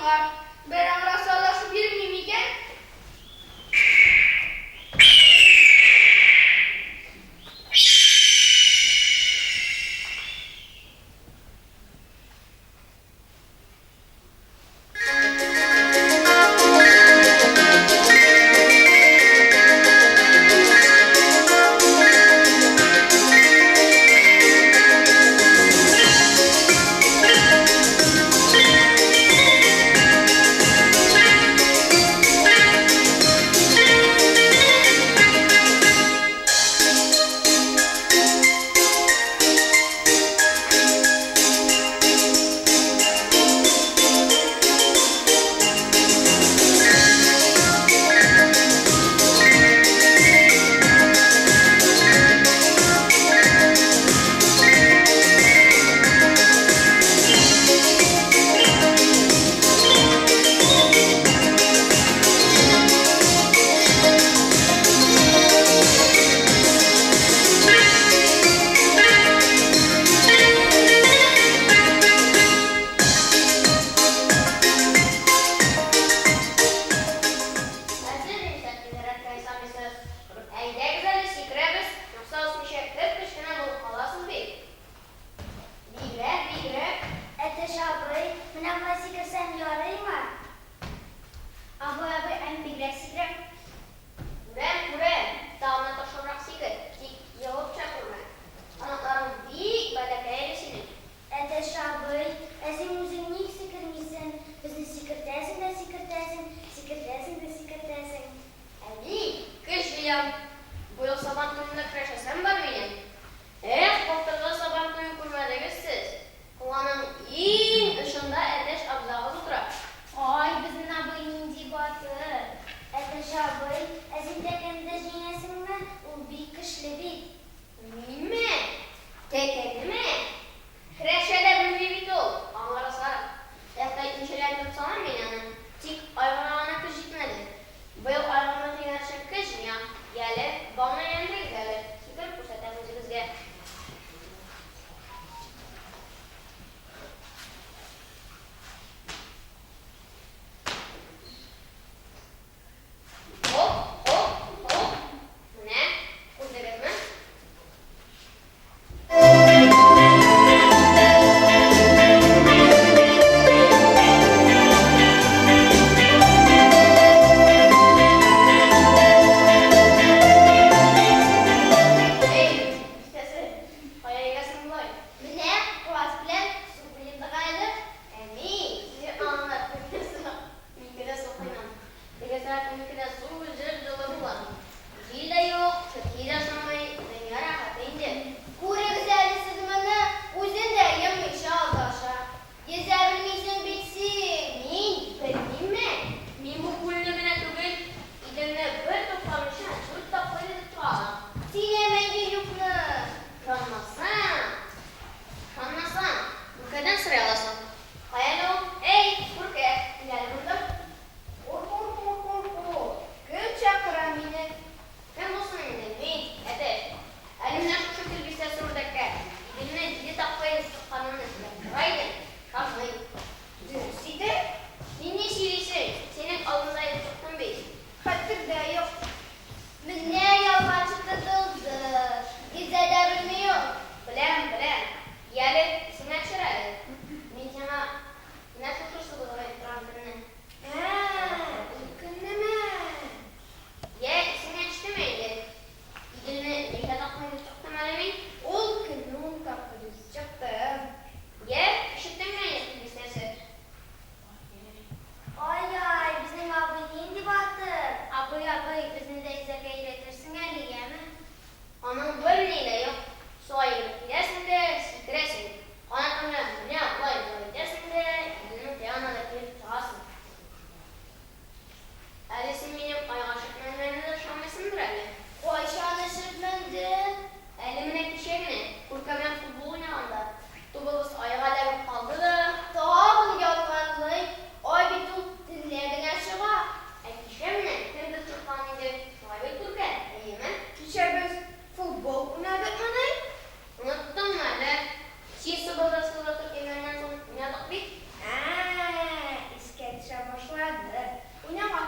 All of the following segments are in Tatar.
Картлар бер арасалашып йөрми микән?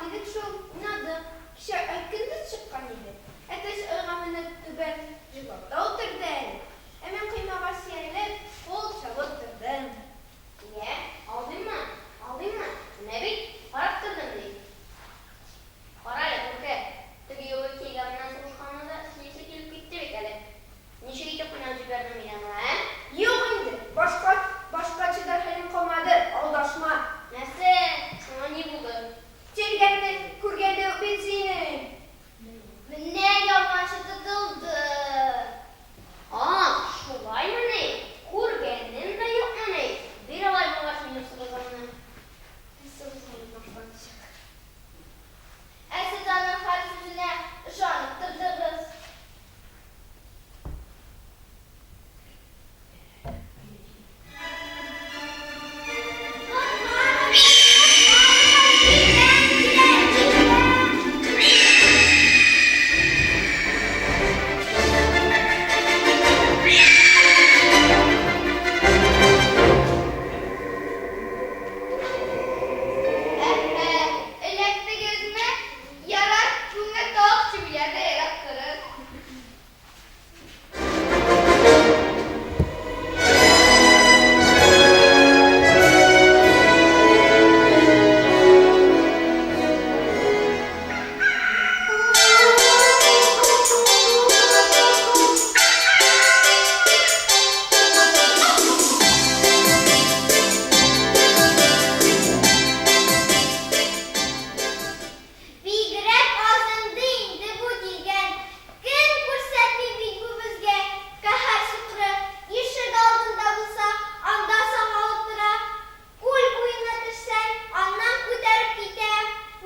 Уйнаган идек шул, уйнадык. Кичә ай көндез чыккан иде. Әтәч айга менеп түбән җырлап та утырды әле. Ә мин коймага сөялеп, кул чабып тордым. Йә, алдыйммы? Алдыйммы? Менә бит, карап тордым, ди. Кара әле, күркә, теге юлы тилгән белән сугышканны да сөйлисе килеп китте бит әле. Ничек итеп кыйнап җибәрдем мин аны, ә? Юк инде, башка, башка чыдар хәлем калмады, алдашма. Нәрсә, сиңа ни булды? Тилгәнне күргәндә үк бит синең. Менә ялганчы тотылды. А, шулаймыни? Күргәнем дә юкмыни? Бир алай булгач минем сыбызгымны. Сыбызгы башланчык. Ә сез аның һәр сүзенә ышанып тордыгыз. Коткарыгыз, коткарыгыз, тилгән килә, тилгән! Әһә, эләктегезме? Ярар, бүгенге тавык чебиләр дә ярап торыр. Бигрәк азынды инде бу тилгән. Көн күрсәтми бит бу безгә, каһәр сукыры. Ишек алдында булса, анда сагалып тора. Күл буена төшсәң, аннан күтәреп китә.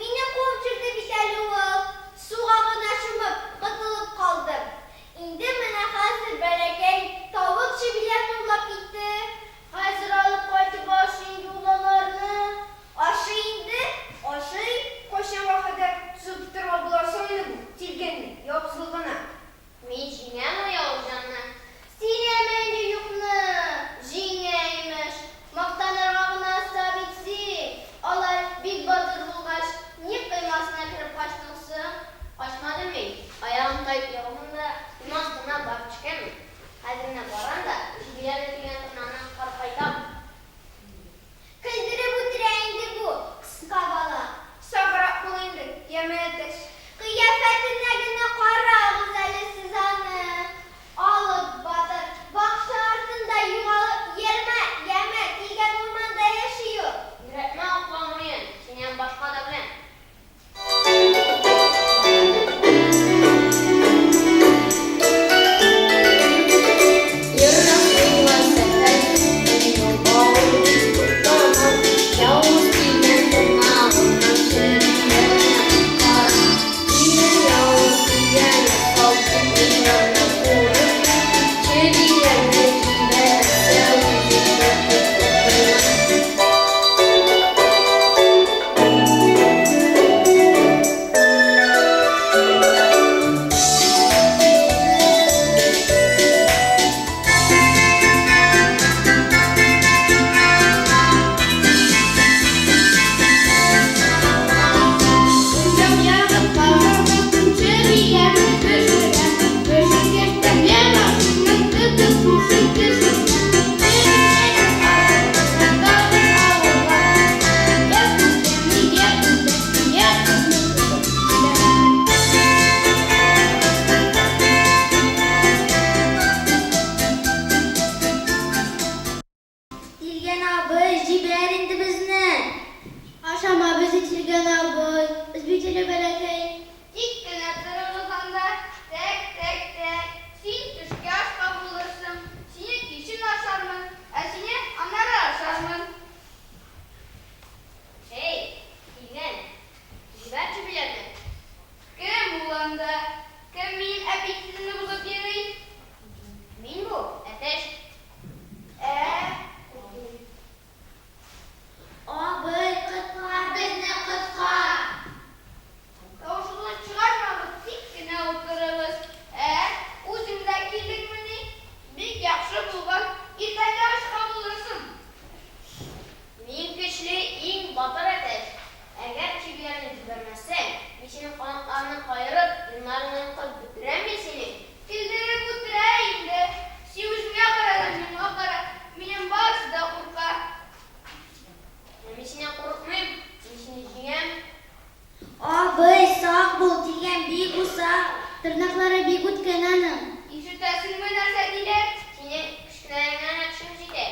Мине куып йөрде бит әле ул. Суга гына чумып, котылып калдым. Инде менә хәзер бәләкәй тавык чебиләрне урлап китте. Хәзер алып кайтып ашый инде ул аларны. Ашый инде, ашый. Кайчанга кадәр түзеп торырга була соң инде бу тилгәннең явызлыгына? Мин җиңәм ул явыз җанны. Сөйләмә инде юкны, җиңә, имеш. Мактанырга гына оста бит син. Алай бик батыр булгач, ник коймасына кереп качтың соң? Качмадым мин. Аягым таеп егылдым да, койма астына барып төшкәнмен. Хәзер менә барам да, чебиләрне тигән торнаны коткарып кайтам. Көлдереп үтерә инде бу кыска балак. Саграк бул инде, яме, әтәч. Кыяфәтенә генә карагыз әле сез аның. Алып батыр, бакча артында югалып йөрмә, яме, тилгән урманда яши ул. Өйрәтмә аклан уен, синнән башка да беләм. Ерак юлга сәфәр иттем, юл авыр дип туктамам. Явыз тилгән тырнагыннан чебиләрне коткарам. Минем явыз тилгән усал дип мин аннан курыкмыйм. Чебиләрне җибәрмәсә үзем дә туктатырмын. Уң ягып караган чебиләрне пешерәм. Пешергәч тәмләп ашыймын, тотып шушы төшерәм. Чебиләрне ашап тагын авылга. Я күркәмне, я күркәмне, я кызны тотып киләм. Тилгән абый, җибәр инде безне. Ашама безне, тилгән абый. Без бит әле бәләкәй. Тик кенә торыгыз анда. Тәк, тәк, тәк. Син төшке ашка булырсың. Сине кичен ашармын, ә сине аннары ашармын. Эй, тилгән, җибәр чебиләрне. Кем ул анда? Кем минем аппетитымны бозып йөри? Мин бу, әтәч. Ә? Абый, коткар безне, коткар. Тавыш синең канатларыңны каерып, йоннарыңны йолкып бетерәм мин синең. Көлдереп үтерә инде. Син үзеңә кара да миңа кара. Миннән барысы да курка. Ә мин синнән курыкмыйм, мин сине җиңәм. Абый, сак бул, тилгән бик усал, Тырнаклары бик үткен аның. Ишетәсеңме нәрсә диләр? Синең кечкенәлегеңә генә көчем җитә.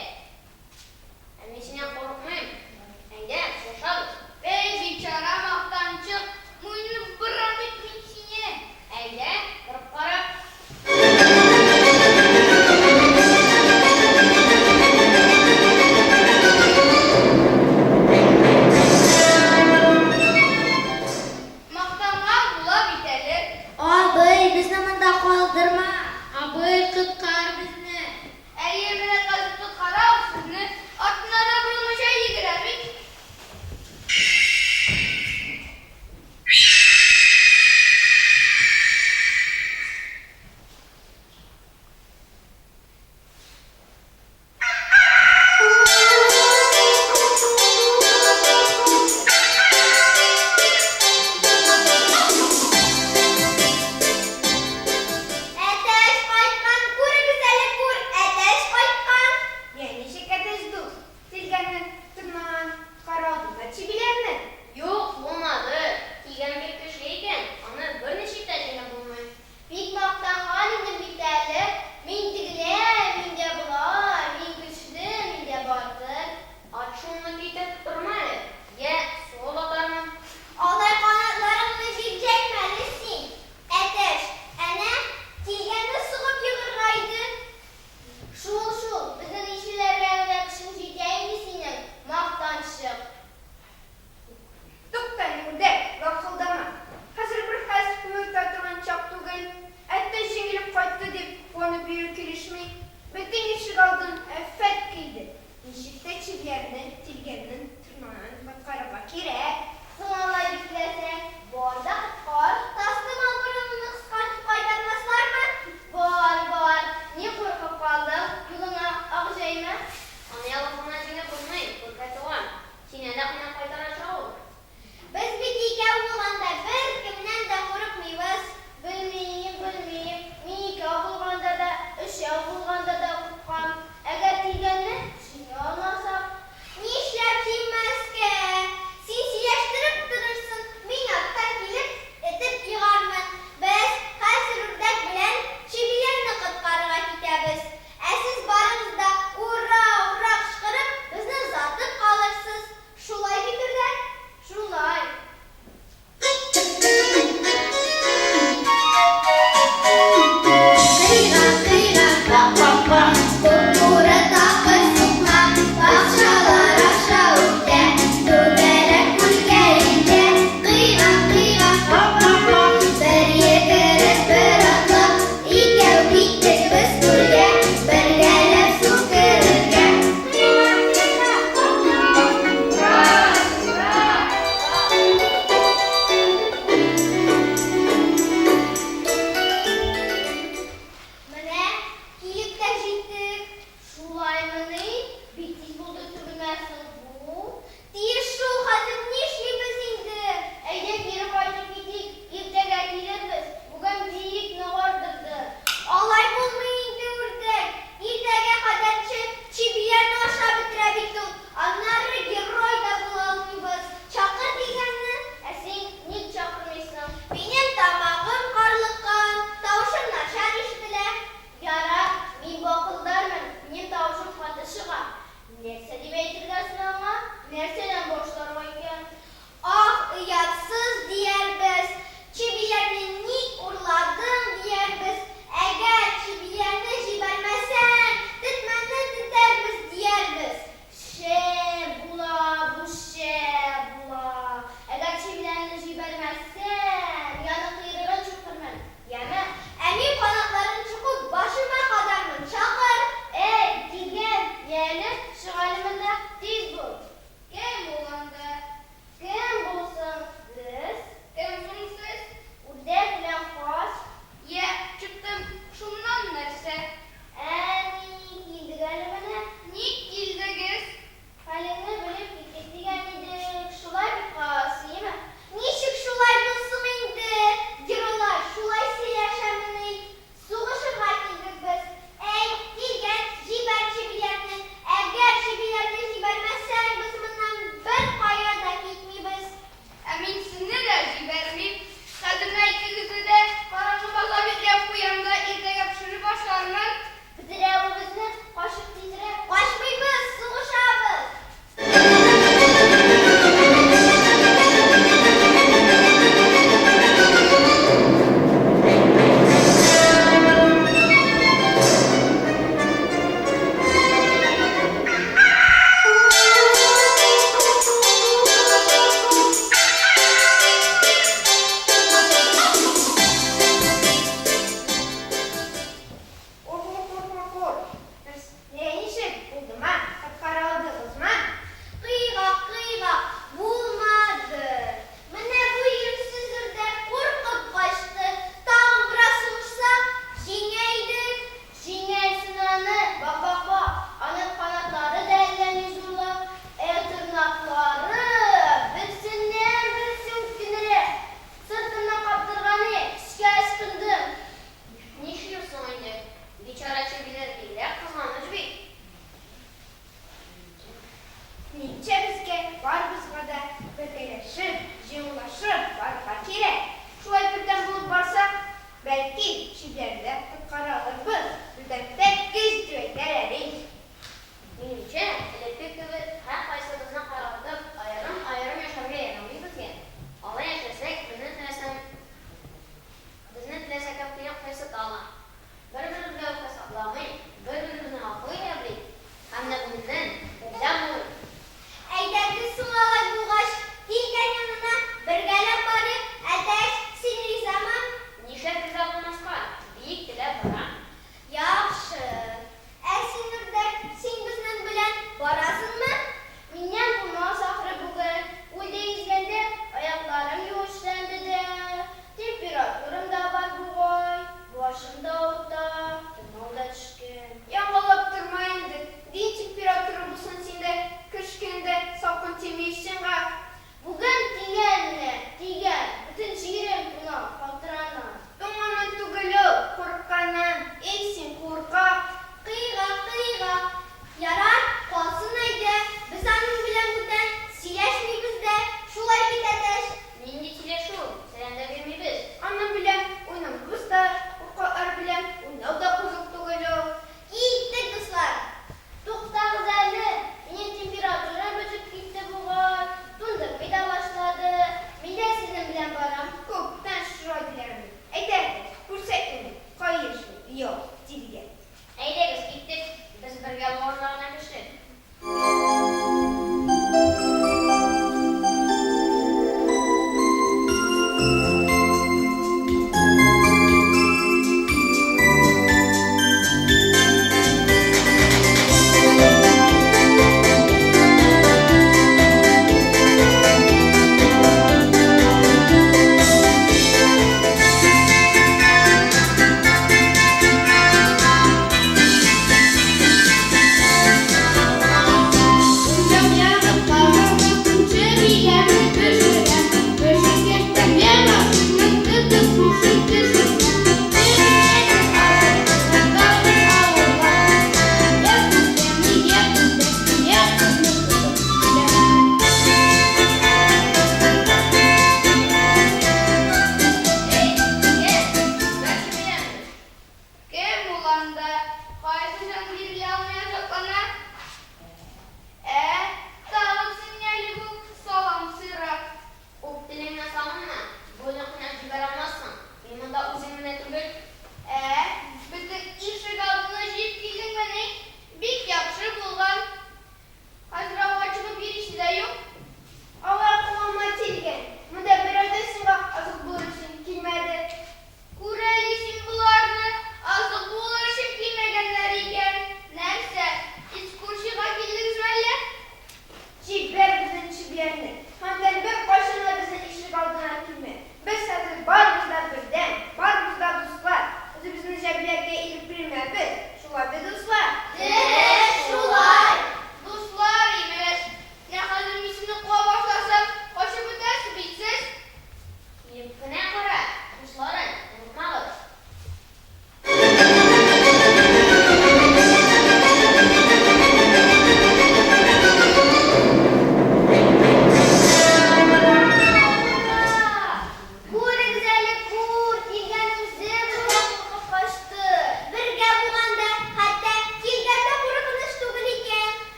Ә мин синнән курыкмыйм. Әйдә, сугышабыз. Әй, бичара мактанчык, муенны борам бит мин сине. Әйдә, борып кара. Мактанган була бит әле. Абый, безне монда калдырма.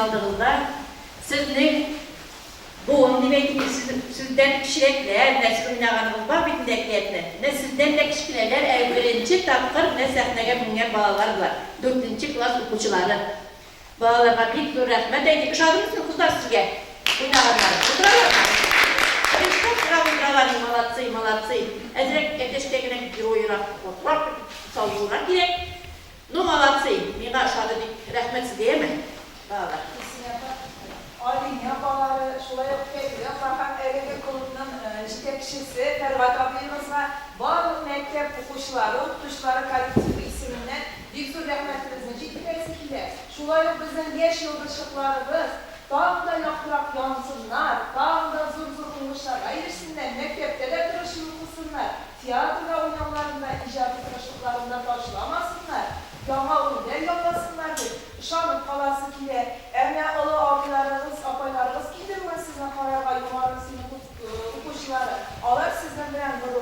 алдыгызда. Сезнең буын дип әйтим, сездән кечерәкләр, менә сез уйнаганыгыз бар бит инде әкиятне. Менә сездән дә кечкенәләр әле беренче тапкыр менә сәхнәгә менгән балалар болар, дүртенче класс укучылары. Балаларга бик зур рәхмәт әйтик. Ошадымы соң, кызлар, сезгә уйнаганнары? Утыралармы? Беренче тапкыр утыралар, молодцы, молодцы. Әзрәк әтәчкә генә геройрак, катырак салуырга кирәк. Ну, молодцы, миңа ошады бик. Рәхмәт сезгә, яме, балалар. Гөлсинә апа, Алинә апалары, шулай ук Фәйзә апа һәм әлеге клубның җитәкчесе Фәргать абыебызга барлык мәктәп укучылары, укытучылары коллективы исеменнән бик зур рәхмәтебезне җиткерәсе килә. Шулай ук безнең яшь йолдызчыкларыбыз тагын да яктырак янсыннар, тагын да зур-зур уңышларга ирешсеннәр, мәктәптә дә тырышып укысыннар, Театрда уйнауларын да, иҗади тырышлыкларын да ташламасыннар, яңа үрләр яуласыннар дип, ышанып каласы килә. Ә менә олы абыйларыгыз, апайларыгыз килде бүген сезне карарга, югары сыйныф укучылары. Алар сезнең белән горурлана.